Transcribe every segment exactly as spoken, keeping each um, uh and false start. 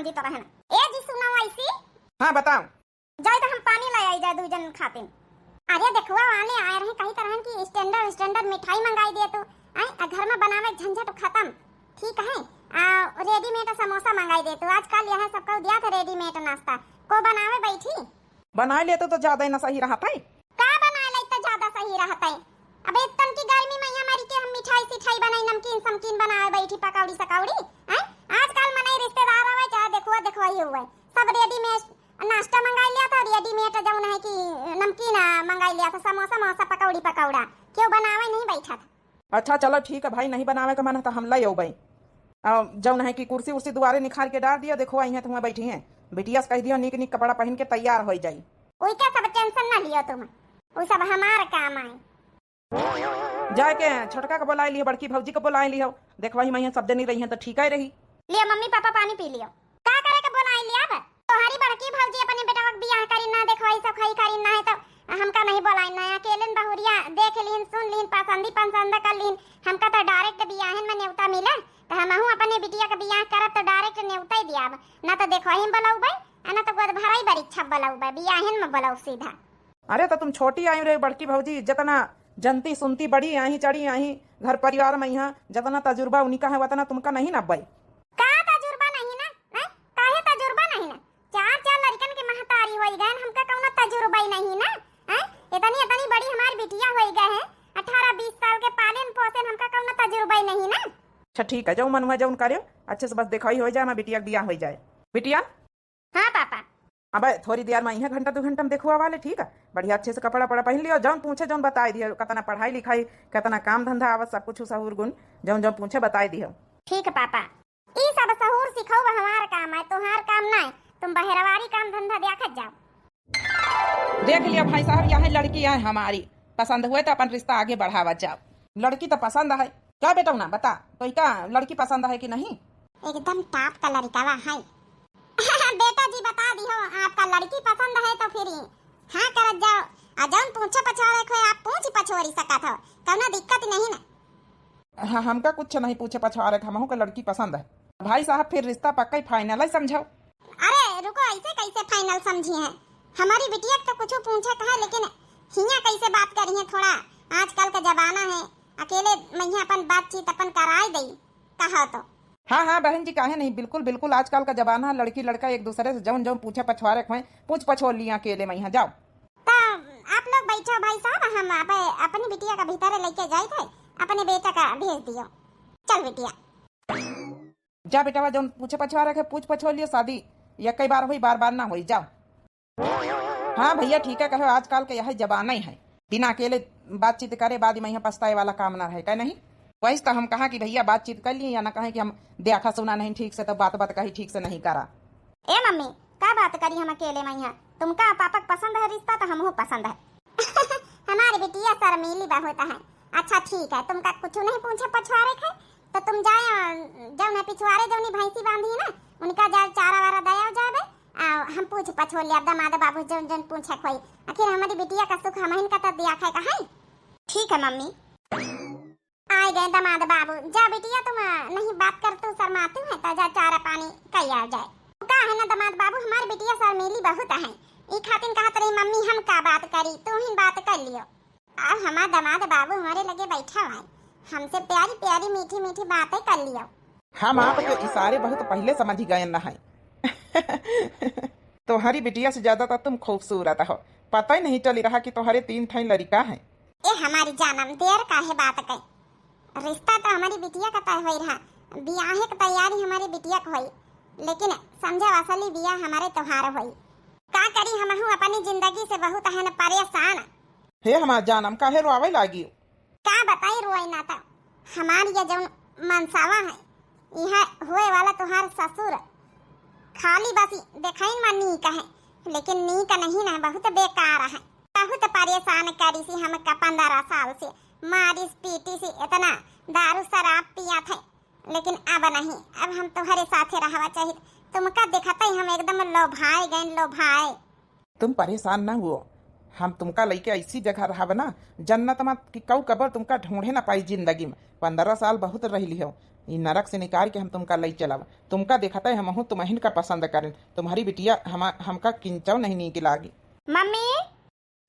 की तरह है ना। ए जी, सुनो ऐसी। हाँ, बताओ। जाए तो हम पानी ले आई जाए दू जन खातिर। अरे देखुआ, वाले आए रहे, कही तरहन की standard, standard मिठाई मंगाई दिया तू। आई, आ घर में बनावे झंझट खत्म, ठीक है। आ, readymade समोसा मंगाई दिया तू। आजकल यह सबको दिया था readymade नाश्ता, को बनावे बैठी। बनाए लेते तो ज्यादा ही ना सही रहत है। का बनाए लेते तो ज्यादा सही रहत है? अबे इतन की गर्मी में यहाँ मरी के हम मिठाई सिठाई बनाई, नमकीन समकीन बनाए बैठी, पकौड़ी सकौड़ी, हैं? आजकल मनई रिश्तेदार आवे चाहे देखुआ देखुआ ही हुए, सब readymade नाश्ता मंगाई लिया था, readymade जौन है कि नमकीन, आ, मंगाई लिया था, समोसा मोसा, पकौड़ी पकौड़ा, क्यों बनावे नहीं बैठा था। अच्छा चलो ठीक है भाई, नहीं बनावे का मन है तो हम ले अउबे। आ, जौन है कि कुर्सी उर्सी दुआरे निकाल के डाल दियो, देखो आई हैं तो हुआं बैठी हैं। बिटिया से कह दियो नीक नीक कपड़ा पहन के तैयार हो जाई। उइका सब tension ना लियो तुम, उ सब हमार काम आए। जाए के छोटका के बोलाए लियो, बड़की भौजी के बोलाए लियो, देखवाही मैं सब जनी रही हैं तो ठीक ही रही। लियो मम्मी पापा पानी पी लियो। का करे के बोलाए लियो अब? तोहरी बड़की भौजी अपने बेटवा के बियाह करी ना, देखवाही सखाई करी ना है तो हमका नहीं बोलाई ना, अकेले न बहुरिया देख लीन, सुन लीन, पसंदी पसंद कर लीन, हमका तो direct बियाहन में नेवता मिले, तो हमहू अपने बिटिया के बियाह करब तो direct नेवता ही दियाब, ना तो देखवाही में बोलौबे, आ ना तो गोद भराई बरीक्षा बोलौबे, बियाहन में बोलौब सीधा। अरे तो तुम छोटी आई रे बड़की भौजी, जितना जनती सुनती बड़ी आई चढ़ी आई घर परिवार में यहाँ, जितना तजुर्बा उनका है उतना तुमका नहीं ना भाई। का तजुर्बा नहीं ना, हैं? काहे तजुर्बा नहीं ना? चार चार लड़कन के महतारी होई गए, हमका कौनो तजुर्बा ही नहीं ना, हैं? इतनी इतनी बड़ी हमारी बिटिया होई गए हैं, अठारह बीस साल के पालेन पोसेन, हमका कौनो तजुर्बा ही नहीं ना। अच्छा ठीक है, जौन मन हुआ जौन करियो, अच्छे से बस देखवाही हो जाए, हमार बिटिया के बियाह हो जाए। बिटिया। हाँ पापा। अब थोड़ी देर में यहाँ घंटा दो घंटा में देखो वाले, ठीक है, बढ़िया अच्छे से कपड़ा पड़ा पहन लियो, जौन पूछे जौन बताई दियो, कितना पढ़ाई लिखाई, कितना काम धंधा आवत, सब कुछ सहूर गुण जौन जौन पूछे बताई दियो। ठीक है पापा। ई सब सहूर सिखाऊ हमार काम है, तुम्हार काम ना है। तुम बहरवारी काम धंधा देखत जाओ। देख लिया भाई साहब, यह लड़की है हमारी, पसंद हुए तो अपन रिश्ता आगे बढ़ावा जाओ। लड़की तो पसंद है, का बेटौना बता, तो का लड़की पसंद है कि नहीं? एकदम top का लड़कावा है। बेटा जी बता दिहो, आपका लड़की पसंद है तो फिर हाँ करत जाओ, आ जौन पूछे पछोरे को आप पूछ पछोरी सकत हो, कौनो दिक्कत नहीं ना। हाँ, हमका कुछ नहीं पूछे पछवारे के, हमहू के लड़की पसंद है। भाई साहब, फिर रिश्ता पक्का ही final है समझो। अरे रुको, ऐसे कैसे final समझी हैं? हमारी बिटिया के तो कुछ पूछे कहा, लेकिन हियाँ कैसे बात करी हैं? थोड़ा आजकल का जमाना है, अकेले मैं अपन बातचीत अपन कराए दई कहा तो। हाँ, हाँ बहन जी, काहे नहीं, बिल्कुल, बिल्कुल, आजकल का जमाना है, लड़की लड़का एक दूसरे से जौन जौन पूछे पछवारे के होए, पूछ पछोर लिया अकेले में यहाँ, जाओ। तो आप लोग बैठो भाई साहब, हम आप अपनी बिटिया का भीतर लेके जाए थे, अपने बेटा का भेज दियो। चल बिटिया। जा बेटावा, जौन पूछे पछवारे के पूछ पछोर लियो, शादी यक्कई बार होई, बार बार ना होई, जाओ। हाँ भैया, ठीक है कहो, आजकल के यही जमाना ही है, बिना अकेले बातचीत करे बाद में यहाँ पछताए वाला काम ना रहे, कहे नहीं? वही तो हम कहा कि भैया बातचीत कर लिए, या ना कहे कि हम देखा सुना नहीं ठीक से, तो बात बात कही ठीक से नहीं करा। ए मम्मी, का बात करी हम अकेले में यहाँ? तुमका पापा के पसंद है रिश्ता तो हमहू पसंद है। हमारी बिटिया शर्मीली बहुत है। अच्छा ठीक है, तुमका कुछ नहीं पूछे पछवारे के, तो तुम जाए, जौन है पिछवारे जौनी भैंसी बांधी ना, उनका जाए चारा वारा दया जाबे, आ हम पूछ पछोर लिया दमाद बाबू जौन जौन पूछे कोई। आखिर हमारी बिटिया का सुख हमहिन का तो दिया खाए का है। ठीक है मम्मी। आए गए दमाद बाबू, जा बिटिया तुम, अ, नहीं बात कर तू शर्माती है तो जा चारा पानी कई आ जाए। का है ना दमाद बाबू, हमारी बिटिया शर्मीली बहुत है, ई खातिन कहत रही मम्मी हम का बात करी, तू ही बात कर लियो। अब हमार दमाद बाबू हमारे लगे बैठा हुआ है, हमसे प्यारी प्यारी मीठी मीठी बातें कर लियो। हम आपके इशारे बहुत पहले समझ गए न हैं। तोहरी बिटिया से ज्यादा तो तुम खूबसूरत हो, पता ही नहीं चली रहा कि तोहरे तीन ठाई लड़का है। ए हमारी जानम, देर काहे बात के? रिश्ता तो हमारी बिटिया का तय होई रहा, बियाहे के तैयारी हमारी बिटिया के होई, लेकिन समझे असली बियाह हमारे तोहार होई। का करी, हमहू अपनी जिंदगी से बहुत है न परेशान। हे हमार जानम, काहे रोआवे लागी? का बताई रोई ना तो, हमार ये जौन मनसावा है, यह होए वाला तोहार ससुर खाली बस देखाइन में नीक है, लेकिन नीक नहीं ना, बहुत बेकार है। बहुत परेशान करी सी हमका पंद्रह साल से, मारिस पीटी सी, इतना दारू शराब पिया थे, लेकिन अब नहीं, अब हम तुम्हारे साथे रहवा चाहित। तुमका देखते ही हम एकदम लोभाए गए, लोभाए। तुम परेशान ना हुओ, हम तुमका लइके ऐसी जगह रहब ना, जन्नत में कि कऊ कबर तुमका ढूंढे ना पाई जिंदगी में। पंद्रह साल बहुत रह लिहो, ई नरक से निकाल के हम तुमका लई चलब। तुमका देखते हमहू तुमहिन का पसंद करेन। तुम्हारी बिटिया हम, हमका किंचौ नहीं नीक लागी। मम्मी,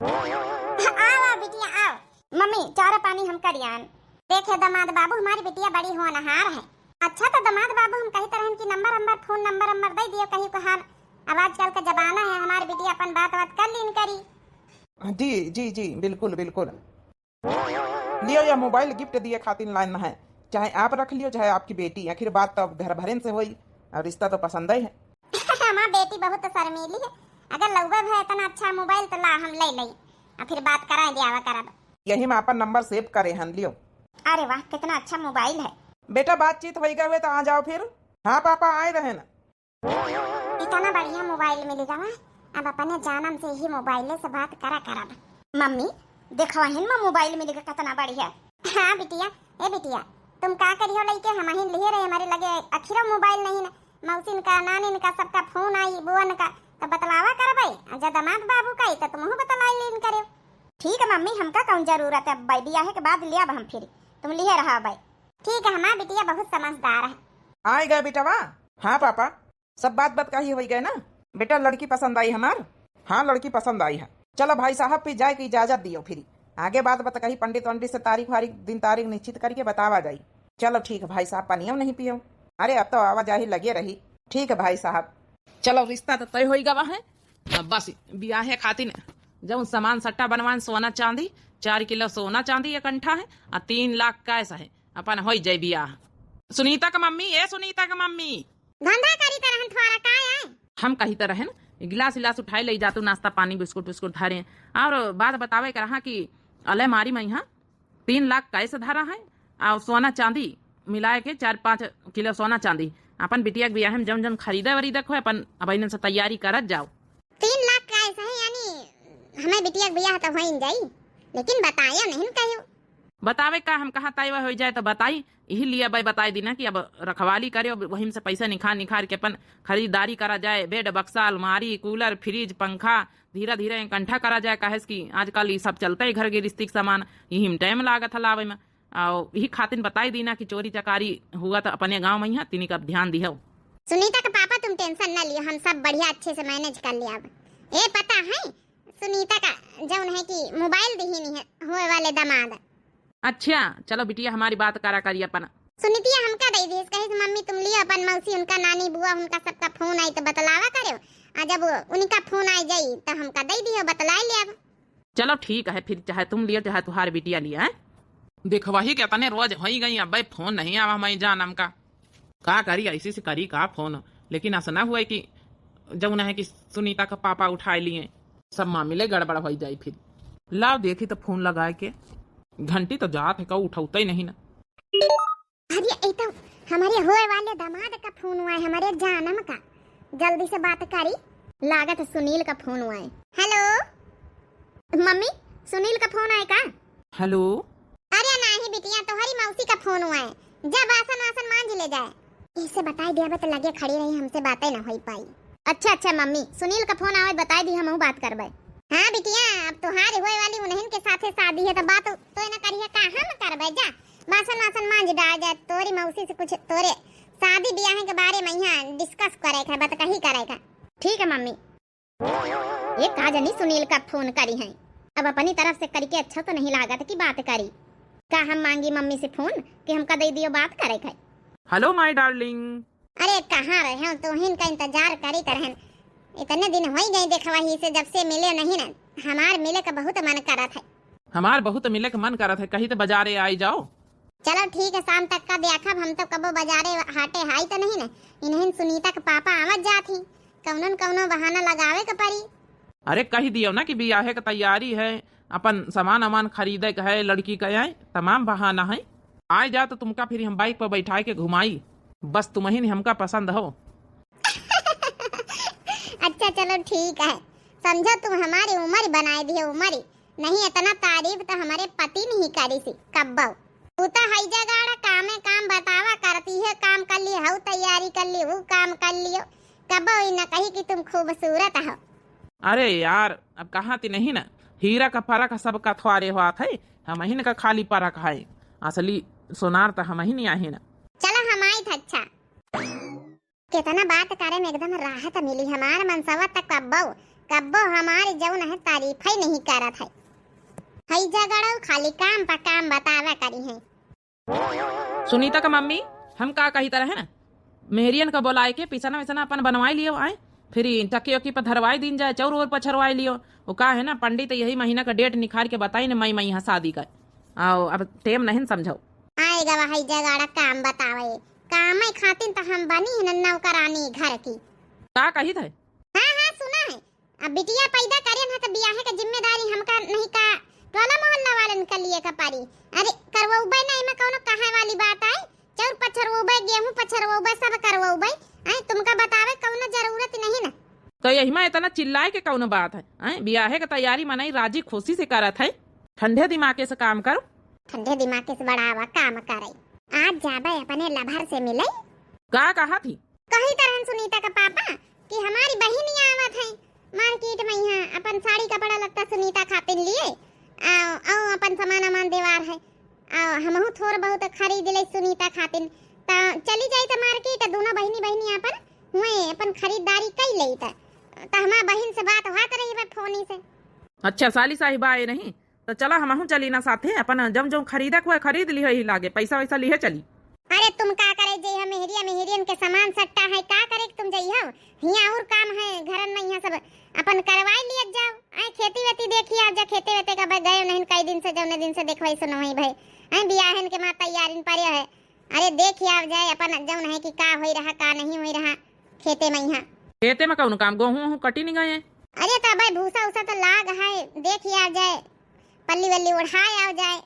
आओ, आओ बिटिया, आओ। मम्मी, चारा पानी हम करियान। देखे दमाद बाबू, हमारी बिटिया बड़ी होनहार है। अच्छा, तो दमाद बाबू, हम कही तरहन की number, number, phone number, number दे दियो, कहीं को हाल। अब आजकल का जमाना है, हमारी बिटिया अपन बात, बात कर लीन करी। जी, जी, जी, बिल्कुल, बिल्कुल। लियो, यह मोबाइल गिफ्ट दिए खातिर लाइन है, चाहे आप रख लियो, चाहे आपकी बेटी, आखिर बात तो अब घर भरेन से होई, और रिश्ता तो पसंद ही है। हमार बेटी बहुत शर्मीली है, अगर लउबे भए इतना अच्छा मोबाइल तो ला हम ले लई, और फिर बात कराए दियावा करब। यही में अपन नंबर सेव करे हन, लियो। अरे वाह, कितना अच्छा मोबाइल है। बेटा, बातचीत होई गए हुए तो आ जाओ फिर। हाँ पापा, आए रहे ना। इतना बढ़िया मोबाइल मिल गवा, अब अपने जानम से ही मोबाइले से बात करा करब। मम्मी, देखो हिन में मोबाइल मिल गवा, कितना बढ़िया। हाँ बिटिया, ए बिटिया, तुम का करियो लइके, हम ही लिहे रहे, हमारे लगे अखिरो मोबाइल नहीं ना। मौसिन का, नानिन का, सबका फोन आई, बुअन का, तो बतलावा करबे। आ जब दमाद बाबू का आई, तो तुमहू बतलाई लीन करे। ठीक है मम्मी, हमका कौन जरूरत है, अब बियाहे के बाद लियाब हम फिर, तुम लिहे रहबे। ठीक है, हमार बिटिया बहुत समझदार है। आए गए बेटवा। हाँ पापा, सब बात बात कही होई गए ना। बेटा, लड़की पसंद आई हमार? हाँ, लड़की पसंद आई है। चलो भाई साहब, फिर जाए के इजाजत दियो, फिर आगे बात बात कही, पंडित वंडित से तारीख वारीख, दिन तारीख निश्चित करके बतावा जाई। चलो ठीक है भाई साहब, पानियो नहीं पियो। अरे, अब तो आवाजाही लगे रही। ठीक है भाई साहब। चलो, रिश्ता तो तय होई गवा है। अब बस बियाहे खातिर जौन सामान सट्टा बनवान, सोना चांदी, चार किलो सोना चांदी एक अंठा है, आ तीन लाख कैश है, अपन होई जाई बियाह। सुनीता का मम्मी, ए सुनीता का मम्मी। धंधा करी तरहन थोड़ा का है? हम कही तरहन गिलास इलास उठाए ले जातू, नाश्ता पानी बिस्कुट उस्कुट धरे, और बात बतावे के रहा कि अलमारी में यहाँ तीन लाख कैश धरा है और सोना चांदी मिलाए के चार पाँच किलो सोना चांदी। अपन बिटिया के बियाह में जौन जौन खरीदे वरीदे को है, अपन अब इन्हन से तैयारी करत जाओ। तीन लाख कैश है, यानी हमें बिटिया के बियाह तो होइन जाई, लेकिन बताया नहीं कहियो। बतावे का, हम कहा तय हो जाए तो बताई, यही लिए भाई बताई दीना कि अब रखवाली करे, अब वहीं से पैसा निखार निखार के अपन खरीदारी करा जाए, बेड बक्सा, अलमारी, कूलर, फ्रिज, पंखा, धीरे धीरे इकट्ठा करा जाए, काहे से कि आजकल ये सब चलते है घर गृहस्थी के सामान, यही में टाइम लागत है लावे में। और यही खातिर बताई दीना कि चोरी चकारी हुआ तो अपने गाँव में ही है, तिनी का ध्यान दिहो। सुनीता के पापा, तुम टेंशन ना लियो, हम सब बढ़िया अच्छे से मैनेज कर लिया। अब ए पता है सुनीता का जौन है कि मोबाइल दिहिन है हुए वाले दामाद। अच्छा, चलो बिटिया, हमारी बात करा करी अपन। सुनीतिया हमका दे दिहिस, कहिस, "मम्मी तुम लियो अपन मौसी, उनका नानी बुआ, उनका सबका फोन आई तो बतलावा करो, आ जब उनका फोन आ जाई तो हमका दे दियो, बतलाए ले अब।" चलो ठीक है, फिर चाहे तुम लियो चाहे तुहार बिटिया लिया है। देखवाही के तने रोज होई गई, अब फोन नहीं आवा हमारी जानम का। का करी, ऐसी से करी का फोन, लेकिन ऐसा ना हुआ कि जौन है कि सुनीता का पापा उठाए लिए, सब मामले गड़बड़ हो जाई फिर। लाओ देखी तो फोन लगाए के, घंटी तो जात है, कहू उठौते ही नहीं ना। अरे, ये तो हमारे होए वाले दामाद का फोन हुआ है, हमारे जानम का। जल्दी से बात करी, लागत सुनील का फोन हुआ है। हेलो मम्मी, सुनील का फोन आए का? हेलो। अरे नाही बिटिया, तोहरी मौसी का फोन हुआ है, जा बासन वासन मांज ले जाए। इसे बताई दिया बे तो लगे खड़ी रही, हमसे बातें ना होई पाई। अच्छा अच्छा मम्मी, सुनील का फोन आवे, बताई दी, हमहू बात करबे। हाँ बिटिया, अब तोहार होए वाली उन्हन के साथे शादी है तो बात तो ना करिए, का हम करबे? जा बासन वासन मांज डाल, जा तोरी मौसी से कुछ तोरे शादी ब्याह के बारे में यहाँ डिस्कस करे का, बतकही करे का। ठीक है मम्मी। ये का जनी सुनील का फोन करी है, अब अपनी तरफ से करके अच्छा तो नहीं लागत कि बात करी। का हम मांगी मम्मी से फोन कि हमका दे दियो बात करे के? Hello my darling. अरे कहाँ रहे हो, तोहिन का इंतजार करी तरहन, इतने दिन होई गए देखवाही से, जब से मिले नहीं ना। हमार मिले का बहुत मन करत है। हमार बहुत मिले का मन करत है, कहीं तो बाजारे आई जाओ। चलो ठीक है, शाम तक का देखब, हम तो कबो बाजारे हाटे हाई तो नहीं ना। इन्हन सुनीता के पापा आवत जात ही, कौनो न कौनो बहाना लगावे के पड़ी। अरे कही दियो ना कि बियाहे के तैयारी है, अपन सामान वामान खरीदे के है, लड़की के है, तमाम बहाना है। आए जा तो तुमका फिर हम बाइक पर बैठाए के घुमाई, बस तुमहिन हमका पसंद हो। अच्छा चलो ठीक है, समझो तुम हमारी उम्र बनाए दिए, उम्र नहीं, इतना तारीफ तो हमारे पति नहीं करी सी कब्बो। तू तो हई जगाड़ा कामे काम बतावा करती है, काम कर ली, हऊ तैयारी कर ली, हऊ काम कर लियो, कब्बो ही न कही कि तुम खूबसूरत हो। अरे यार, अब कहाँ ती नहीं ना, हीरा का परख सबका थ्वारे होत है, हमहिन का खाली परख है, असली सोनार तो हमहिन आहिन। चलो इतना बात करे में एकदम राहत मिली। हमार मनसवा त कब्बो, कब्बो हमार जौन है तारीफ ही नहीं करत है। हई झगड़ऊ खाली काम पर काम बतावा करी है। सुनीता का मम्मी, हम का कही तरह है ना, मेहरियन का बोलाए के पिसना विसना अपन बनवाई लियो आए, फिर ई टकी ओकी पर धरवाई दीन जाए, चौर ओर पछरवाई लियो। वो का है ना, पंडित यही महीना का डेट निखार के बताई न, मई महीना शादी का। आओ, अब टेम नहीं समझो। आए गवा हई झगड़ा काम बतावे, कामे खातिन त हम बनी है न नौकरानी घर की। का कही थे? हाँ, हाँ, सुना है। अब बिटिया पैदा करेन है त बियाहे का जिम्मेदारी हमका नहीं का टोला मोहल्ला वालन का लिए का पारी। अरे, करवउबे ना, एमे कौनो कहे वाली बात आए? चौर पछरवउबे, गेहूं पछरवउबे, सब करवउबे। आए, तुमका बतावे कौनो जरूरत नहीं ना। तो यही में इतना चिल्लाए के कौनो बात है? आए, बियाहे के तैयारी मनई राजी खुशी से करत है। ठंडे दिमागे से काम करो। ठंडे दिमागे से बड़ावा काम करे। आज जाबे अपने लभर से मिले। का कहा थी? कही तरहन सुनीता का पापा कि हमारी बहिनी आवत है मार्केट में, यहाँ अपन साड़ी कपड़ा लत्ता सुनीता खातिन लिए, आ, औ अपन सामान अमान देवार है, आ, हमहू थोर बहुत खरीद ले सुनीता खातिन। त चली जाई त मार्केट, दोनों बहिनी बहिनी अपन हुए अपन खरीदारी कई लेई। त, त हमार बहिन से बात होत रही बा फोनी से। अच्छा, साली साहिबा आए नहीं? तो चला, हमहू चली ना साथे, अपन जौन जौन खरीदक हुआ खरीद लिहे ही लागे, पैसा वैसा लिहे चली। अरे तुम का करे, जे हम मेहरिया मेहरियन के सामान सट्टा है, का करे तुम जइहो? हियाँ और काम है घरन में, यहाँ सब अपन करवाई लियत जाओ। आए खेती वेती देखी आ जा, खेते वेते का भाई गए नहीं कई दिन से, जौने दिन से देखवाई सुनवाई भाई। आए बियाहन के माँ तैयारिन परे है। अरे देखी आ जाए अपन जौन है कि का होई रहा, का नहीं होई रहा खेते में यहाँ। खेते में कौन काम, गोहूँ वहूँ कटी नहीं गए हैं? अरे तो भाई भूसा उसा तो लाग है, देखी आ जाए। पल्ली वल्ली ओढ़ाए आओ जाए।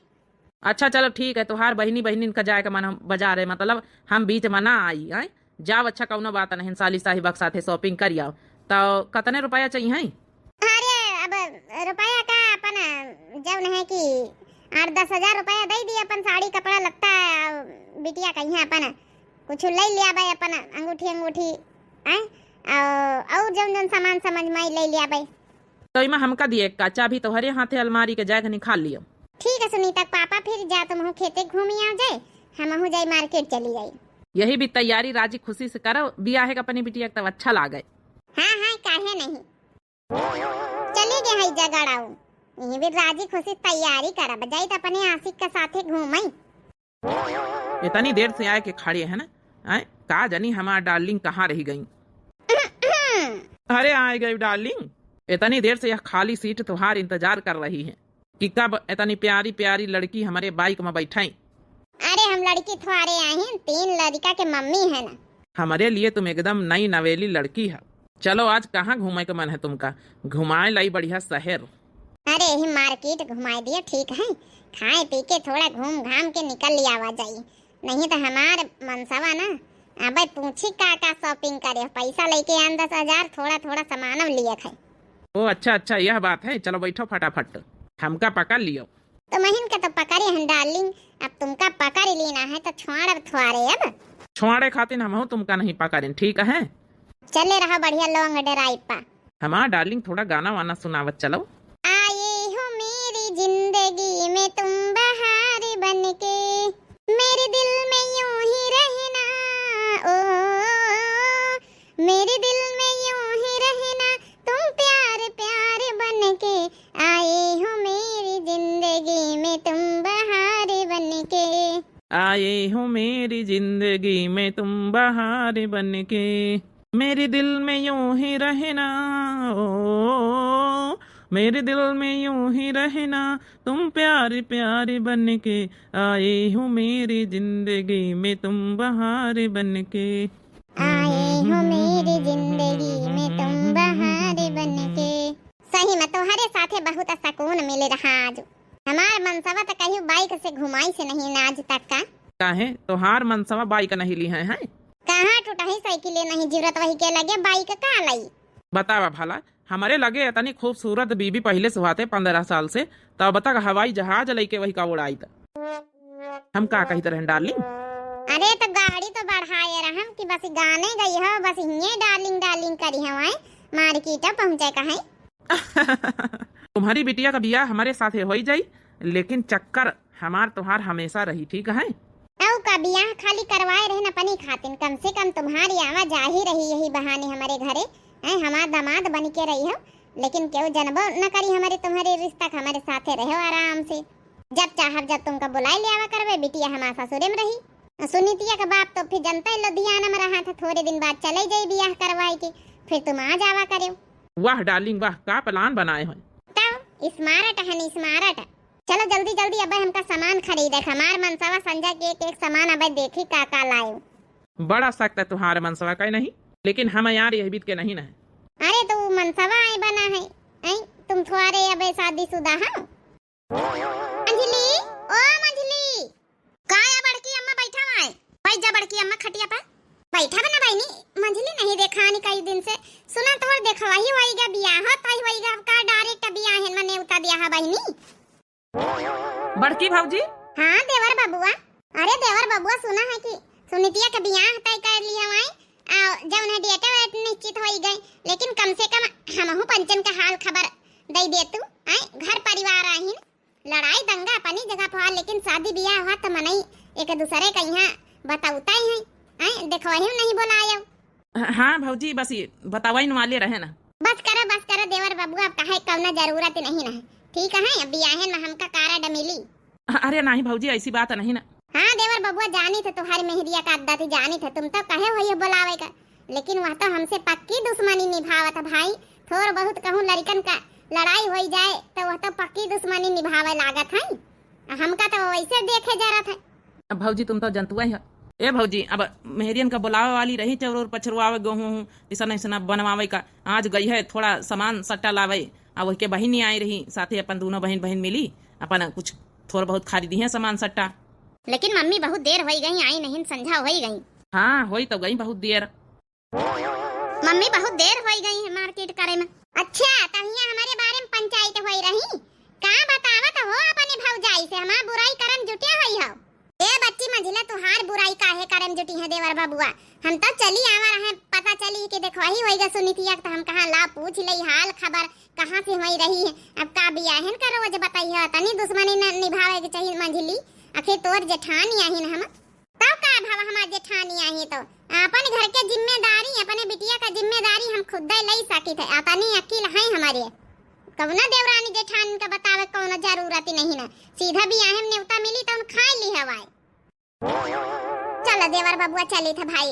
अच्छा चलो ठीक है, तोहार बहिनी बहिनिन का जाए का मन हम बाजार है, मतलब हम बीच में ना आई, आए? जाओ, अच्छा कौनो बात नहीं, साली साहिबा के साथे shopping कर आओ। तो कतने रुपया चाहिए? अरे अब रुपया का अपन जौन है कि आठ दस हजार रुपया दे दिए, अपन साड़ी कपड़ा लत्ता, बिटिया कहीं अपन कुछ ले लिया भाई, अपन अंगूठी अंगूठी, आए? और, और जौन जौन सामान समझ में आई ले लिया भाई। तो इमा हमका दिए का चाबी तोहरे हाथे अलमारी के जाके निकाल लियो। ठीक है सुनीता के पापा, फिर जा तुमहू खेते घूमी आ जाए, हमहू जाए मार्केट चली जाए। यही भी तैयारी राजी खुशी से करो, बियाहे का अपनी बिटिया के तब अच्छा लागे। हाँ हाँ, काहे नहीं, चली गए है झगड़ाऊ, यही भी राजी खुशी तैयारी करब, जाई त अपने आशिक के साथे घूमई। इतनी देर से आए के खड़े है ना, आए? का जानी हमार darling कहाँ रही गई। अरे आए गई darling, इतनी देर से यह खाली seat तुम्हार इंतजार कर रही है कि कब इतनी प्यारी प्यारी लड़की हमारे bike में बैठाई। अरे हम लड़की थोड़े आहिन, तीन लड़का के मम्मी है ना। हमारे लिए तुम एकदम नई नवेली लड़की है। चलो आज कहाँ घूमे के मन है तुमका, घुमाए लाई बढ़िया शहर। अरे यही मार्केट घुमाए दियो, ठीक है, खाए पी के थोड़ा घूम घाम के निकल लियावा जाई, नहीं तो हमार मनसवा ना अबे पूछी का का shopping करे, पैसा लेके आन दस हजार, थोड़ा थोड़ा सामानव लिए खाए। ओ अच्छा अच्छा, यह बात है, चलो बैठो फटाफट, हमका पकड़ लियो। तुमहिन के तो पकड़े हन darling, अब तुमका पकड़ लेना है तो छोड़ब थोड़े अब। छोड़े खातिर हमहू तुमका नहीं पकड़ेन, ठीक है? चले रहा बढ़िया long drive पा। हमार darling थोड़ा गाना वाना सुनावत चलो। आए हो मेरी जिंदगी में तुम बहार बन के, मेरे दिल में यूं ही रहना, ओ, मेरे दिल में यूं ही रहना, तुम प्यार प्यार बन के, आए हो मेरी जिंदगी में तुम बहार बन के। आए हो मेरी जिंदगी में तुम बहार बन के, मेरे दिल में यूं ही रहना, ओ, मेरे दिल में यूं ही रहना, तुम प्यार प्यार बन के, आए हो मेरी जिंदगी में तुम बहार बन के। आए हो मेरी जिंदगी में तुम बहार बन के। सही में तोहरे साथे बहुत सुकून मिले रहा आज। हमार मनसवा त कहियो bike से घुमाई से नहीं ना आज तक का। काहे तोहार मनसवा bike नहीं ली है, हैं? कहाँ टूटही साइकिल नहीं जरूरत वही के लगे bike का लाई। बतावा भला, हमरे लगे इतनी खूबसूरत बीबी पहले से होते पन्द्रह साल से, तब तक हवाई जहाज लइके वही का उड़ाई त। हम का कहित रहन darling? अरे तो गाड़ी तो बढ़ाए रहम कि बस गाने गई हो, बस हिये darling darling करी हो, आए मार्केट पहुँचे का है। तुम्हारी बिटिया का बियाह हमारे साथे होई जाई, लेकिन चक्कर हमार तोहार हमेशा रही, ठीक है? औ का बियाह खाली करवाए रहे न अपनी खातिन, कम से कम तुम्हारी आवा जा ही रही यही बहाने हमरे घरे। हैं, हमार दामाद बन के रही हो, लेकिन केहू जनबो न करी हमरे तुम्हरे रिश्ता के, हमरे साथे रहो आराम से। जब चाहब जब तुमका बुलाई ले आवा करबे, बिटिया हमार ससुरे में रही। सुनीतिया का बाप तो फिर जनता है लुधियाना में रहा था, थोड़े दिन बाद चले जाई बियाह करवाए के, फिर तुम आ जावा करेव। वाह डार्लिंग वाह, का प्लान बनाए हो। तब स्मार्ट है नी, स्मार्ट। चलो जल्दी जल्दी, अबे हमका सामान खरीदे, हमार मनसवा संजय के एक एक सामान अबे देखी का का लाए। बड़ा सख्त है तुम्हारे मनसवा का नहीं, लेकिन हम यार यही बीत के नहीं ना है। अरे तो मनसवा आए बना है, ऐ तुम थोड़े अबे शादीशुदा हो। मंझली, ओ मंझली। का या बड़की अम्मा, बैठा वाए। बैठ जा बड़की अम्मा खटिया पर। बैठा बना बहिनी, मंझली नहीं देखा नी कई दिन से। सुना तोर देखवा ही होइगा, बियाह तय होइगा, अब का डायरेक्ट बियाह है मने उता दिया है बहिनी। बड़की भौजी। हाँ देवर बबुआ। अरे देवर बबुआ, सुना है कि सुनीतिया के बियाह तय कर लिया वाए, आ जौन है डेट वेट निश्चित होई गई, लेकिन कम से कम हमहू पंचन का हाल खबर दे दे तू। आए घर परिवार आहिन, लड़ाई दंगा अपनी जगह पर, लेकिन शादी बियाह हुआ तो मनई एक दूसरे का यहाँ बतावता ही है। आए देखो ही नहीं बोलायो। हाँ भौजी, बस ये बतावाइन वाले रहे ना। बस करो बस करो देवर बबुआ, अब कहे कौना जरूरत नहीं ना है। ठीक है, अब बियाहन में हमका कार्ड मिली। अरे नहीं भौजी, ऐसी बात नहीं ना। हाँ देवर बबुआ, जानी थे तुम्हारी मेहरिया का आदत, जानी थे तुम तो कहे हो ये बुलावे का, लेकिन वह तो हमसे पक्की दुश्मनी निभावत है भाई। थोर बहुत कहूँ लड़िकन का लड़ाई होई जाए तो वह तो पक्की दुश्मनी निभावे लागत है। हमका तो वैसे देखे जरत है। अब भौजी तुम तो जनतुआ ही हो। ए भौजी, अब मेहरियन का बुलावे वाली रही, चौर और पछरुआवे, गेहूँ हूँ पिसना इसना बनवावे का, आज गई है थोड़ा सामान सट्टा लावे। आ वही के बहिन आई रही साथे, अपन दोनों बहिन बहिन मिली अपन कुछ थोड़ बहुत खरीदी है सामान सट्टा। लेकिन मम्मी बहुत देर होई गई, आई नहीं, संझा होई गई। हाँ होई तो गई बहुत देर। मम्मी बहुत देर होई गई है मार्केट करे में। अच्छा, तहिया हमारे बारे में पंचायत होई रही, का बतावत हो अपने भौजाई से, हमार बुराई करम जुटिया होई हो। ए बच्ची मंझिला, तुहार बुराई काहे करम जुटी है देवर बबुआ? हम तो चली आवा रहे, पता चली कि देखो ही होइगा सुनीतिया के, तो हम कहा ला पूछ लई हाल खबर, कहाँ से होई रही है। अब का बियाहन का रोज बताई है, तनी दुश्मनी न निभावे के चाहिए मंझिली, आखिर तोर जेठानी आहिन हम। तब का भाव हमार जेठानी आही तो अपन घर के जिम्मेदारी, अपने बिटिया का जिम्मेदारी हम खुद लई सकित है, अतनी अकिल है हमारे। कवना देवरानी जेठानी का बतावे कौनो जरूरत ही नहीं ना, सीधा बियाहे में नेवता मिली तो हम खाए ली हवाए। चलो देवर बबुआ चली थे भाई,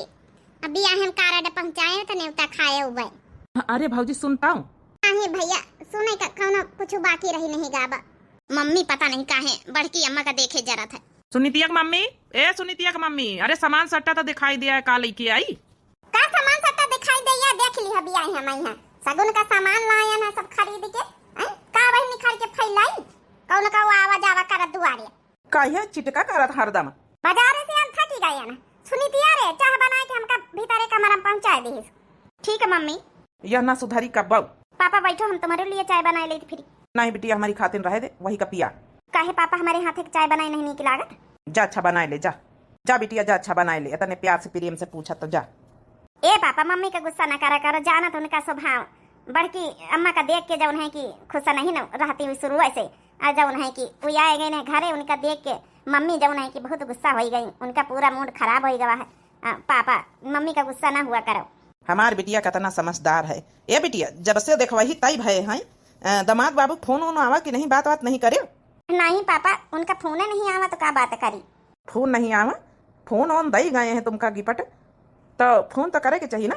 अब बियाहे में कार्ड पहुँचाए तो नेवता खाए उबे। अरे भौजी सुनता हूँ। अहे भैया, सुने का कौनो कुछ बाकी रही नहीं गाबा। मम्मी पता नहीं काहे बड़की अम्मा का देखे जरत है। सुनीतिया के मम्मी, ए सुनीतिया के मम्मी, अरे सामान सट्टा तो दिखाई दिया है, का लेके आई? का सामान सट्टा दिखाई दे या देख ली हबी आई हम आई हैं। सगुन का सामान लायन है सब खरीद के, हैं? का वही निकाल के फैलाई? कौन का वो आवा जावा करत दुआरे? काहे चिटका करत हरदम? बाजारे से हम थकी गए ना। सुनीतिया रे, चाह बनाए के हमका भीतरे कमरा में पहुँचाए दीस। ठीक है मम्मी। यह ना सुधरी कब्बो। पापा बैठो, हम तुम्हारे लिए चाय बनाए लेत फिरी। नहीं बिटिया, हमारी खातिन रहे दे, वही का पिया। काहे पापा, हमारे हाथे के चाय बनाए नहीं नीक लागत? जा अच्छा बनाए ले, जा। जा बिटिया, जा अच्छा बनाए ले, इतने प्यार से प्रेम से पूछा तो जा। ए पापा, मम्मी का गुस्सा ना करा करो, जाना तो उनका स्वभाव। बड़की अम्मा का देख के जौन है कि खुश नहीं न रहती हुई शुरू से, आ जौन है कि वो आए गए ने घरे, उनका देख के मम्मी जौन है कि बहुत गुस्सा होई गई, उनका पूरा मूड खराब होई गवा है। आ, पापा, मम्मी का गुस्सा ना हुआ करो। हमार बिटिया कितना समझदार है। ए बिटिया, जब से देखवही तई भय हैं, अ, दामाद बाबू फोन वोन आवा कि नहीं, बात बात नहीं करे? नहीं पापा, उनका फोने नहीं आवा तो का बात करी? फोन नहीं आवा, फोन वोन दई गए हैं तुमका गिफ्ट, तो फोन तो करे के चाहिए ना।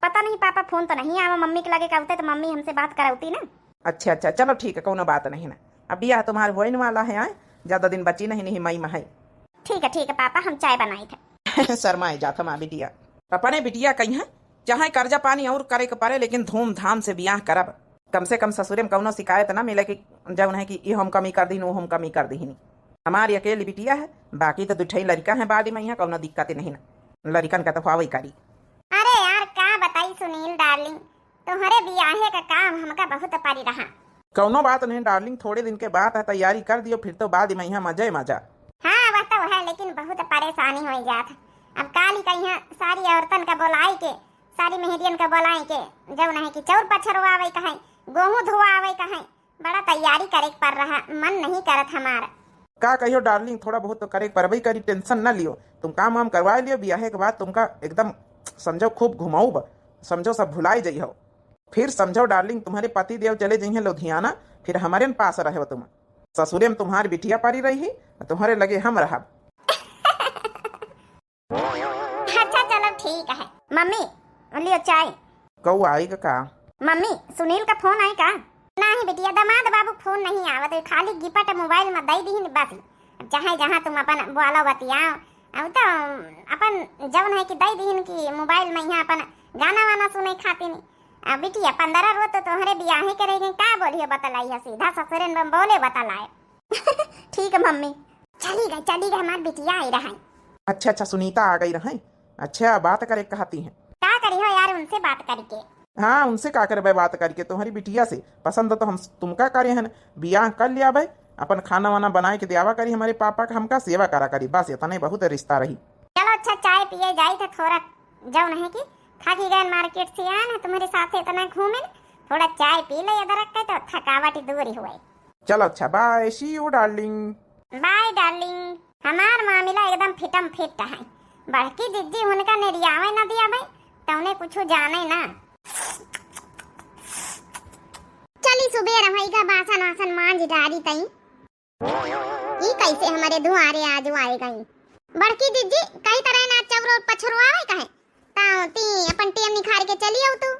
पता नहीं पापा, फोन तो नहीं आवा, मम्मी के लगे कहते तो मम्मी हमसे बात करौती ना। अच्छा अच्छा, चलो ठीक है, कौनो बात नहीं ना। अब बियाह तुम्हार होइन वाला है, आए ज्यादा दिन बची नहीं, नहीं मई में है। ठीक है ठीक है पापा, हम चाय बनाई थे। शर्माए जात हमार बिटिया। अपने बिटिया कही है, चाहे कर्जा पानी और करे के पड़े, लेकिन धूमधाम से बियाह करब। कम से कम ससुरे में कौनो शिकायत ना मिले कि जौन है कि ये हम कमी कर दीन, वो हम कमी कर दीन। हमारी अकेली बिटिया है, बाकी तो दुठई लड़का है, बाद में यहाँ कौनो दिक्कत ही नहीं ना, लड़कन का तो हुआ करी। अरे यार, का बताई सुनील डार्लिंग, तोहरे बियाहे का काम हमका बहुत परी रहा। कौनो बात नहीं डार्लिंग, थोड़े दिन के बात है, तैयारी कर दियो, फिर तो बाद में यहाँ मजे मजा। हाँ, वह तो है, लेकिन बहुत परेशानी हो जात है। अब काली का यहाँ सारी औरतन का बुलाई के, सारी मेहरियन का बुलाई के, जौन है कि चौर पछरवावे कहे, गेहूं धोआवे कहे, बड़ा तैयारी करे के पड़ रहा, मन नहीं करत हमार। का कहियो डार्लिंग, थोड़ा बहुत तो करे के परबई करी, टेंशन न लियो। तुम काम वाम करवाए लियो, बियाहे के बाद तुमका एकदम समझो खूब घुमाउब, समझो सब भुलाई जइहो। फिर समझो डार्लिंग, तुम्हारे पति देव चले जइहें लुधियाना, फिर हमरे न पास रहो तुम। ससुरे में तुम्हार बिटिया परी रही, तुम्हारे लगे हम रहब। अच्छा चलो ठीक है। मम्मी, लियो चाय। कऊ आई का? मम्मी, सुनील का फोन आई का? नाही बिटिया, दामाद बाबू फोन नहीं आवत है, खाली गिपट मोबाइल में दई दीहिन बस। अब चाहे जहाँ तुम अपन बोलो बतियाओ, अब तो अपन जौन है कि दई दीहिन कि मोबाइल में यहाँ अपन गाना वाना सुने खातिर। आ बिटिया, पंद्रह रोज तो तोहरे बियाहे के रह गई, का बोलियो बतलाई है, सीधा ससुरे में बोले बतलाए। ठीक है मम्मी। चली गई, चली गई, हमार बिटिया आई रहा है। अच्छा, अच्छा, सुनीता आ गई रहे। अच्छा, बात करे कहती हैं। का करी हो यार उनसे बात करके? हाँ, उनसे का करबे बात करके, तुम्हारी बिटिया से। पसंद तो हम तुमका करे हैं, बियाह कर लिया भाई, अपन खाना वाना बनाए के देवा करी हमारे पापा का, हमका सेवा करा करी, बस इतने बहुत रिश्ता रही। चलो अच्छा, चाय पिए जाई थे थोड़ा, जौन है कि थकी गए मार्केट से आन है तुम्हारे साथ इतना घूमे, थोड़ा चाय पी ले अदरक के तो थकावट दूर हुए। चलो अच्छा, bye, see you darling। Bye darling। हमार मामला एकदम फिटम फिट है। बड़की जिज्जी उनका नेरियावे न दिया भाई, तौने कुछ जाने ना। चली सुबेर होइगा, बासन वासन मांज डारी तई। ई कैसे हमारे दुआरे आज आए गई? बड़की जिज्जी, कही तरह ना चौरो पछरुआवे कहे, ताऊ ती अपन टेम निखार के चली आऊ तू।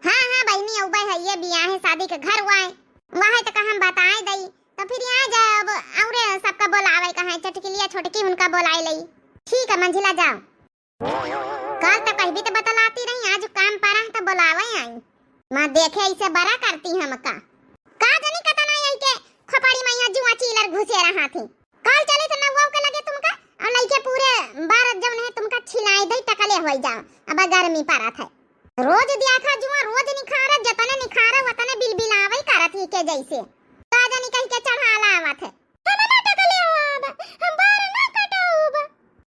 हाँ, हाँ, बहिनी, अउबे है, ये बियाहे शादी के घर हुआ है, वहाँ तो का हम बताए दई, तो फिर यहाँ जाए अब, औरे सबका बोलावे कहे, चटकिलिया छोटकी उनका बोलाए लई। ठीक है, मंझिला जाओ। कल तो कहबी तो बतलाती रही, आज काम पड़ा है तो बोलावे आई। माँ देखे ऐसे बड़ा करती हमका। का जानी कतना यही के खोपड़ी में यहाँ जुआ चीलर घुसे रहा थी। कल चले तो नौवा के लगे तुमका, और लइके पूरे बार जौन है तुमका छिलाई दई, टकले होई जाओ। अब गर्मी पड़त है। रोज दिया था जुआ, रोज निखारा, जतने निखारा वतने बिलबिलावे करत ही के जैसे। का जानी कहीं के चढ़ाला आवत है। हम ना टकले हो अब, हम बार ना कटाउब।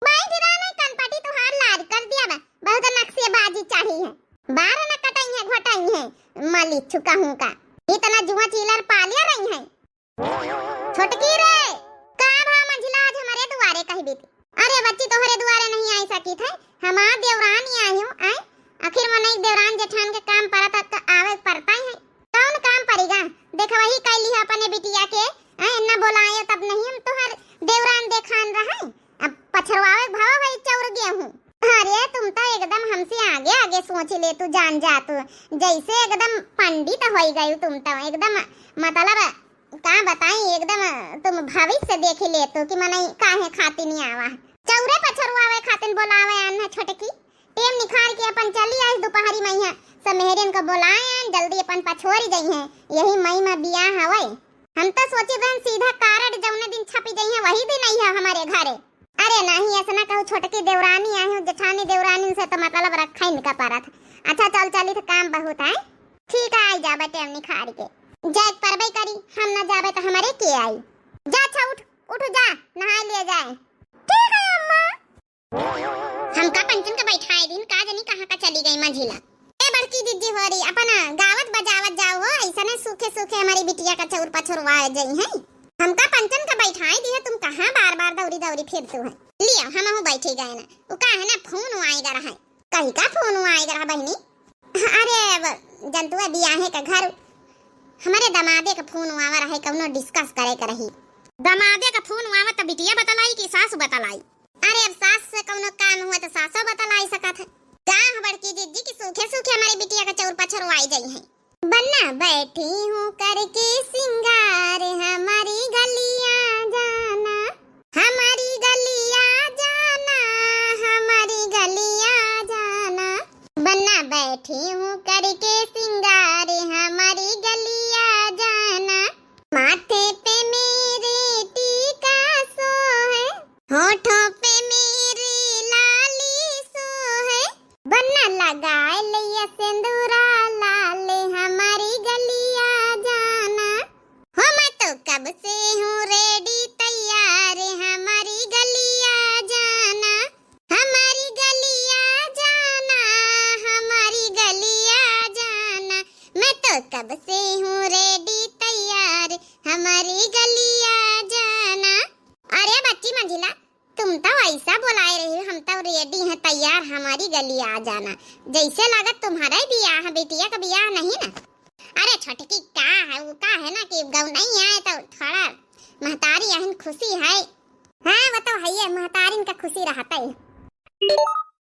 बैठ रहा नहीं कनपटी, तुहार लाज कर दिया बा, बहुत नक्शेबाजी चाही है। बार ना कटाई है, घोटाई है, मलिच्छू कहूँ का। इतना जुआ चीलर पालिया रही है। छोटकी रे, का भा मंझिला आज हमारे दुआरे कह बीती? अरे बच्ची, तोहरे दुआरे नहीं आई सकी थे, हमार देवरानी आई हूँ, आए। आखिर मनई देवरान जेठान के काम पड़त त आवे पड़ता ही है। कौन काम पड़ेगा? देखवही कैली है अपने बिटिया के, हैं, इन्ना बोलाए तब नहीं हम तोहर देवरान देखान रहे। अब पछरवावे भाव है चौर गेहूं। अरे तुम तो एकदम हमसे आगे आगे सोच ले तू, जान जा तू, जैसे एकदम पंडित होई गई तुम तो, एकदम मतलब का बताई, एकदम तुम भविष्य देख ले तू कि मनई काहे खातिर नहीं आवा, चौरे पछरवावे खातिर बोलावे आन है छोटकी। टेम निखार के अपन चली आइस दुपहरी में, यहाँ सब मेहरियन को बोलाए आन, जल्दी अपन पछोरी जइहें, यही मई में बियाह हवै। हम तो सोची बहन सीधा कारड जौने दिन छपी जइहें वही दिन अइहा हमारे घरे। अरे नहीं, ऐसा ना कहू, छोटकी देवरानी आई हूँ, जेठानी देवरानी से तो मतलब रखा इनका परत। अच्छा चल चली तो काम बहुत है। ठीक है, आई जाबे टेम निखार के। जाए परबे करी, हम ना जाबे तो हमारे के आई। जा अच्छा उठ, उठ जा, नहाए लिए जाए। ठीक है अम्मा। हमका पंचन के बैठाए दिन, का जनी कहाँ का चली गई मंझिला। ए बड़की जिज्जी होरी, अपन गावत बजावत जाओ हो, ऐसा ना सूखे सूखे हमारी बिटिया का चौर पछुरवा जई है। हमका पंचन के बैठाए दिया, तुम कहाँ बार बार दौरी दौरी फिरतू है। लिया, हम हूँ बैठी गए ना, वो का है ना फोन आएगा रहा है। कही का फोन आएगा रहा बहिनी? अरे अब जनतुआ बियाहे का घर, हमारे दमादे का फोन आवा रहा है, कौनो discuss करे का रही। दमादे का फोन आवा तो बिटिया बतलाई कि सासु बतलाई? अरे अब सास से कौनो काम हुआ तो सासो बतलाई सकत है। का है बड़की जिज्जी की सूखे सूखे हमारी बिटिया का चौर पछरवाई जाई है। बना बैठी हूँ करके सिंगार हमारी गलिया जाना, हमारी गलिया जाना, हमारी गलिया जाना। बना बैठी हूँ करके सिंगार हमारी गलिया जाना। माथे पे मेरे टीका सोहे, होठों पे मेरी लाली सोहे। बन्ना लगाए लिया सिंदूरा लाल हमारी गलिया जाना। हो मैं तो कब से हूँ ready तैयार हमारी गलिया जाना। हमारी गलिया जाना, हमारी गलिया जाना। मैं तो कब से हूँ ready तैयार हमारी गलिया जाना। आ जाना, जैसे लागत तुम्हारा ही बियाह है, बिटिया का बियाह नहीं ना। अरे छोटकी, का है, वो का है ना कि गौ नहीं आए तो थोड़ा महतारी अहन खुशी है। हाँ, वो तो है, ये महतारिन का खुशी रहता है।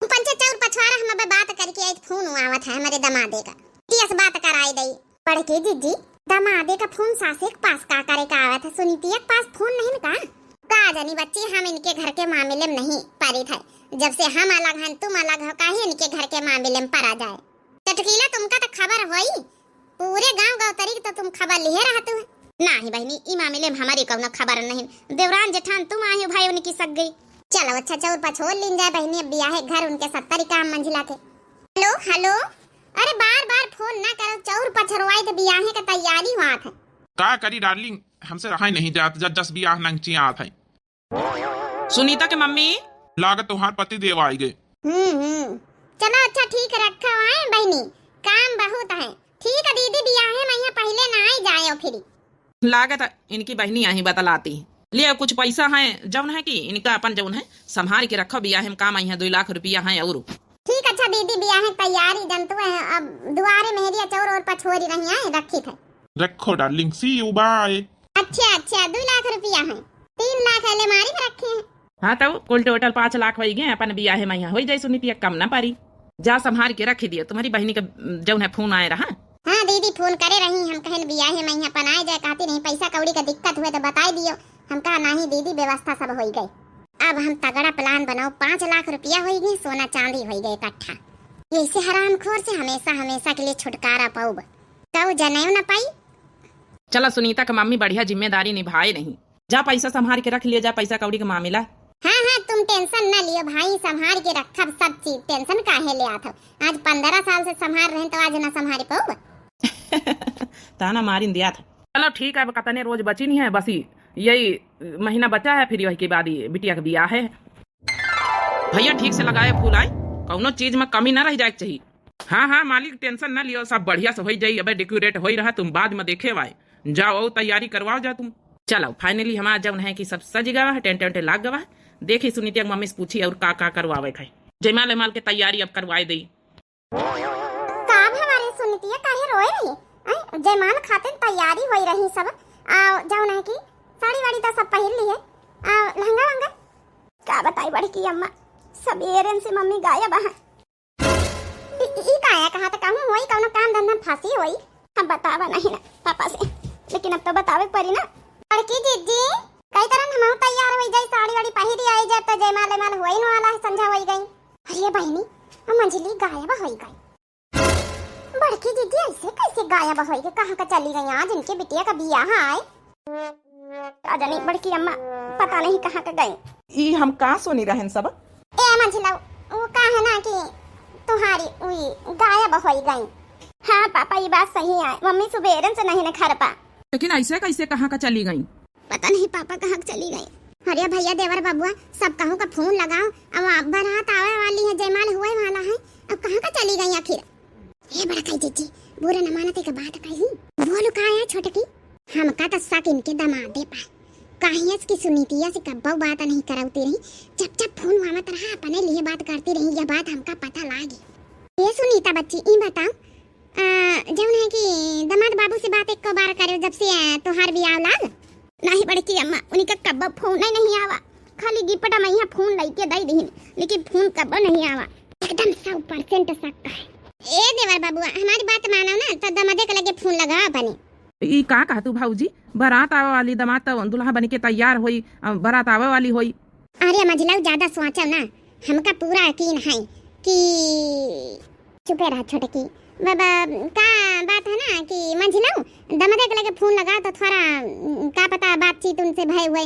पंचे चौर पछवारा, हम अबे बात करके आई, फोन आवत है हमारे दमादे का, कि अस बात कराई दई। बड़की जीजी, दमादे का फोन सासे के पास का करे का आवत है, सुनीतिया के पास फोन नहीं न का? का जानी बच्ची, हम इनके घर के मामले में नहीं परी थे। जब से हम अलग हैं, तुम अलग हो, काहे इनके घर के मामले में परा जाए? चटकीला, तुमका तो खबर होई, पूरे गांव गौतरी की तो तुम खबर लिहे रहत हो। नाही बहिनी, ई मामले में हमारी कौनो खबर नहीं। देवरान जेठान तुम आए हो भाई उनकी सगई। चलो अच्छा, चौर पछोर लीन जाए बहिनी, अब बियाहे घर उनके सत्तर इक्यावन मंजिला के। हेलो, हेलो, अरे बार बार फोन ना करो, चौर पछरवाई तो बियाहे का तैयारी हुआ है। का करी डार्लिंग, हमसे रहा नहीं जात, जब जस बियाह नंगची आत है। सुनीता के मम्मी। लागत तोहार पति देव आई गए। हम्म, हम्म। चलो अच्छा ठीक रखा है बहिनी, काम बहुत है। ठीक है दीदी, बियाहे में यहाँ पहले ना आई जाए फिर। लागत इनकी बहिनी आही बतलाती। ले कुछ पैसा है, जौन है कि इनका अपन जौन है संभाल के रखो, बियाहे में काम आई है, दो लाख रुपया है और। ठीक अच्छा दीदी, बियाहे की तैयारी जनतु है, अब दुआरे मेहरिया चौर और पछोरी रही है, रखी थे। रखो डार्लिंग, see you, bye। अच्छा, अच्छा, दो लाख रुपया है, तीन लाख अलमारी में रखे हैं। हाँ, तो कुल टोटल पाँच लाख होई गए, अपन बियाहे में यहाँ होई जाए सुनीतिया, कम ना पारी। जा संभाल के रख दियो, तुम्हारी बहिनी का जौन है फोन आए रहा। हाँ दीदी, फोन करे रही, हम कहन बियाहे में यहाँ अपन आए जाए, कहती नहीं पैसा कौड़ी का दिक्कत हुए तो बताई दियो। हम कहा नहीं दीदी, व्यवस्था सब होई गई। अब हम तगड़ा प्लान बनाओ, पाँच लाख रुपया होई गए, सोना चांदी होई गए इकट्ठा। ऐसे हरामखोर से हमेशा हमेशा के लिए छुटकारा पाउब, कऊ जनेऊ न पाई। चला सुनीता का मम्मी बढ़िया जिम्मेदारी निभाए नहीं। जा पैसा संभाल के रख लियो, जा पैसा कौड़ी का मामला। हाँ, हाँ, तुम टेंशन ना लियो भाई, संभाल के रखब सब चीज, टेंशन काहे ले आत हो? आज पन्द्रह साल से संभाल रहे तो आज ना संभाल पाउब। ताना मारिन दिया था। चलो ठीक है, अब कतने रोज बची नहीं है, बस यही महीना बचा है, फिर वही के बाद ये बिटिया का बियाह है। भैया ठीक से लगाए फूल आए, कौनो चीज में कमी ना रह जाए के चाहिए। हाँ, हाँ मालिक, टेंशन ना लियो, सब बढ़िया से होई जाई। अबे डेकोरेट होई रहा, तुम बाद में देखे वाए। जाओ, तैयारी करवाओ जा तुम। चलो, finally हमारा जौन है कि सब सज गवा है, टेंट वेंट लाग गवा है। देखी सुनीतिया की मम्मी से पूछी और का का करवावे के है। जयमाल वयमाल के तैयारी अब करवाए दई। का अब हमारी सुनीतिया काहे रोए रही? आय, जयमाल खातिर तैयारी होई रही सब। आ, जौन है कि साड़ी वाड़ी तो सब पहिर ली है। आ, लहंगा वहंगा? का बताई बड़की अम्मा, सबेरन से मम्मी गायब है। ई, ई, ई काया कहा त कहूँ होई, कौनो काम धंधा में फंसी होई। हम बतावा नहीं ना पापा से, लेकिन अब तो बतावे के पड़ी ना। बड़की जीजी, कई तरह हम तैयार होई जाई, साड़ी वाड़ी पहिरी आई जाए, तो जयमाल वयमाल होई न वाला है, संझा होई गई। अरे बहिनी, अब मंझली गायब होई गई। बड़की जीजी ऐसे कैसे गायब होई गई, कहाँ का चली गई? आज इनके बिटिया का बियाह है। का जानी बड़की अम्मा, पता नहीं कहाँ के गई। ई हम का सुनी रहन सब? ए मंझिला, वो का है ना कि तुम्हारी उई गायब होई गई। हाँ पापा, ये बात सही है, मम्मी सुबेरन से नहीं न घर पा। लेकिन ऐसे कैसे कहाँ का चली गई? पता नहीं पापा कहाँ के चली गई। अरे भैया, देवर बबुआ, सब कहूँ का फोन लगाओ, अब बारात आवे वाली है, जयमाल हुए वाला है, अब कहाँ का चली गई आखिर? ए बड़काई जीजी, बुरा न मानत एक बात कही। बोलो का है छोटकी? हमका त शक इनके दमादे पा। काहियस की सुनीतिया से कब्बो बात नहीं करौती रही, जब जब फोन आवत रहा अपने लिए बात करती रही, यह बात हमका पता लागी। ए सुनीता बच्ची, ई बताओ, आ, जौन है कि दमाद बाबू से बात एको बार करे जब से, आ, तोहार बियाह लाग? नहीं बड़की अम्मा, उनका कब्बो फोन ही नहीं आवा, खाली गिपटा में यहाँ फोन लइके दे दीन, लेकिन फोन कब्बो नहीं आवा। एकदम सौ परसेंट शक है। ए देवर बबुआ, हमारी बात मानो ना, तो दमादे के लगे फोन लगाओ अपने। ई का कहतू भौजी, बारात आवे वाली, दमाद तो दुल्हा बन के तैयार होई, अ, बारात आवे वाली होई। अरे मझिलऊ, ज्यादा सोचो ना, हमका पूरा यकीन है कि चुपे रह छोटकी। बाबा, का बात है ना कि मंझिलऊ, दमादे के लगे फोन लगा तो थोड़ा, उम, का पता बातचीत उनसे भय हुए,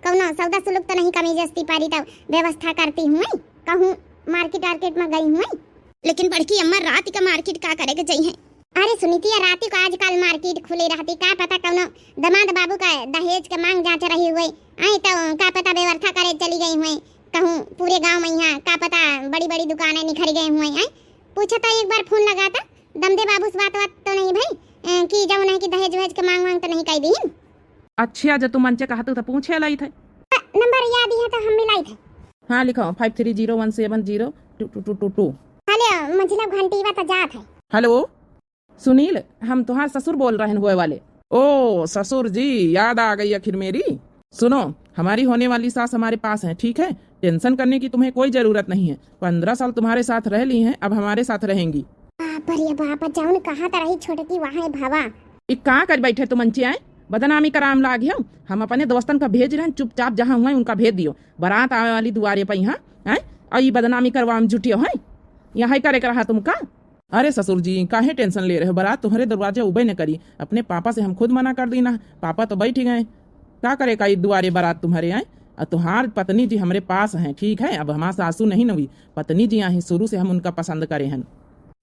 कौनो सौदा सुलूक तो नहीं, कमी जस्ती पारी तो व्यवस्था करती हुए, कहूँ मार्केट वार्केट में गई हुए। लेकिन बड़की अम्मा, रात का मार्केट का करे के चाहिए? अरे सुनीतिया, राती को आजकल मार्केट खुली रहती, का पता कौनो दमाद बाबू का दहेज के मांग जांच रही हुई, आई तो का पता व्यवस्था करे चली गई हुई, कहूँ पूरे गांव में यहाँ का पता बड़ी बड़ी दुकानें निखर गई हुई। आई पूछा तो एक बार फोन लगा था, दमदे बाबू से बात बात तो नहीं भाई, अ, कि जौन है कि दहेज वहेज के मांग वांग तो नहीं कई दीन? अच्छा, जब तुम मंचे कहतू तो पूछे लाई थे। नंबर याद ही है तो हम मिलाई थे। हाँ लिखो, five three zero one seven zero two two two two two। अरे, मंझिला घंटीवा त जात है। हेलो, सुनील, हम तुम्हारे ससुर बोल रहे हैं, हुए वाले। ओ ससुर जी, याद आ गई आखिर मेरी। सुनो, हमारी होने वाली सास हमारे पास हैं, ठीक है? टेंशन करने की तुम्हें कोई जरूरत नहीं है। पन्द्रह साल तुम्हारे साथ रह ली हैं, अब हमारे साथ रहेंगी। बाप रे बाप, जौन कहा त रही छोटकी वहाँ है भवा। ई का कर बैठे तुम अंचे आए? बदनामी कराम लाग हो। हम अपने दोस्तन का भेज रहे हैं, चुपचाप जहाँ हुए उनका भेज दियो। बारात आवे वाली दुआरे पे यहाँ, हैं? और ई बदनामी करवा में जुटियो हैं। यहाँ ही करे के रहा तुमका। अरे ससुर जी, काहे टेंशन ले रहे हो? बारात तुम्हारे दरवाजे उबे न करी। अपने पापा से हम खुद मना कर दी ना, पापा तो बैठ ही गए। का करे का ई दुआरे बारात तुम्हारे आए? और तुम्हार पत्नी जी हमरे पास हैं, ठीक है? अब हमार सासू नहीं न हुई, पत्नी जी आई, शुरू से हम उनका पसंद करे हैं।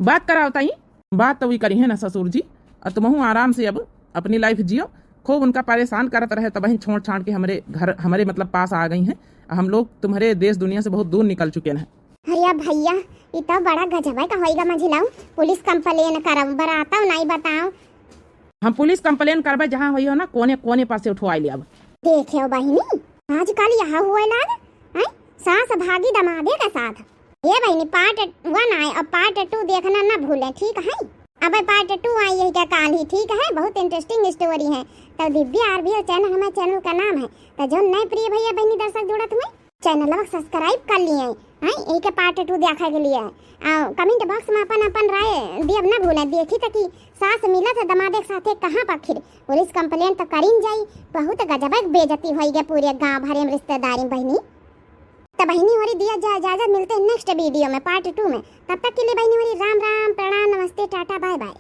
बात कराओ ताई, बात तो वही करी है ना ससुर जी। और तुमहू आराम से अब अपनी लाइफ जियो, खूब उनका परेशान करत रहे, तबहिन छोड़ छाड़ के हमरे घर, हमरे मतलब पास आ गई हैं। हम लोग तुम्हारे देश दुनिया से बहुत दूर निकल चुके हैं। अरे भैया, ई तो बड़ा गजब है, का होइगा मंझिलाऊ? पुलिस कंप्लेन करब, बरातौ नाई बताओ। हम पुलिस कंप्लेन करबे, जहाँ होई हो ना, कोने कोने पर से उठवाई ले अब। देखे हो बहिनी, आजकल यह हुए लाग, हैं? सास भागी दमादे के साथ। ये बहिनी, पार्ट वन आए और पार्ट टू देखना ना भूलें, ठीक है? अब पार्ट टू आई है क्या काल ही, ठीक है? बहुत इंटरेस्टिंग स्टोरी है। तो Divya R B L channel हमारे चैनल का नाम है। तो जो नए प्रिय भैया बहिनी दर्शक जुड़त हुए, चैनलवा सब्सक्राइब कर लिए, हैं, यही के पार्ट टू देखे के लिए। आ, कमेंट बॉक्स में अपन अपन राय दियब ना भूलें। देखी त कि सास मिलत है दमादे के साथे कहाँ पर आखिर। पुलिस कंप्लेन तो करिन जाई, बहुत गजब के बेइज्जती होई गए पूरे गांव भरे में रिश्तेदारी में बहिनी। तो बहिनी होरी दिया जा इजाजत, मिलते हैं नेक्स्ट वीडियो में पार्ट टू में। तब तक के लिए बहिनी होरी राम राम, प्रणाम, नमस्ते, टाटा, बाय बाय।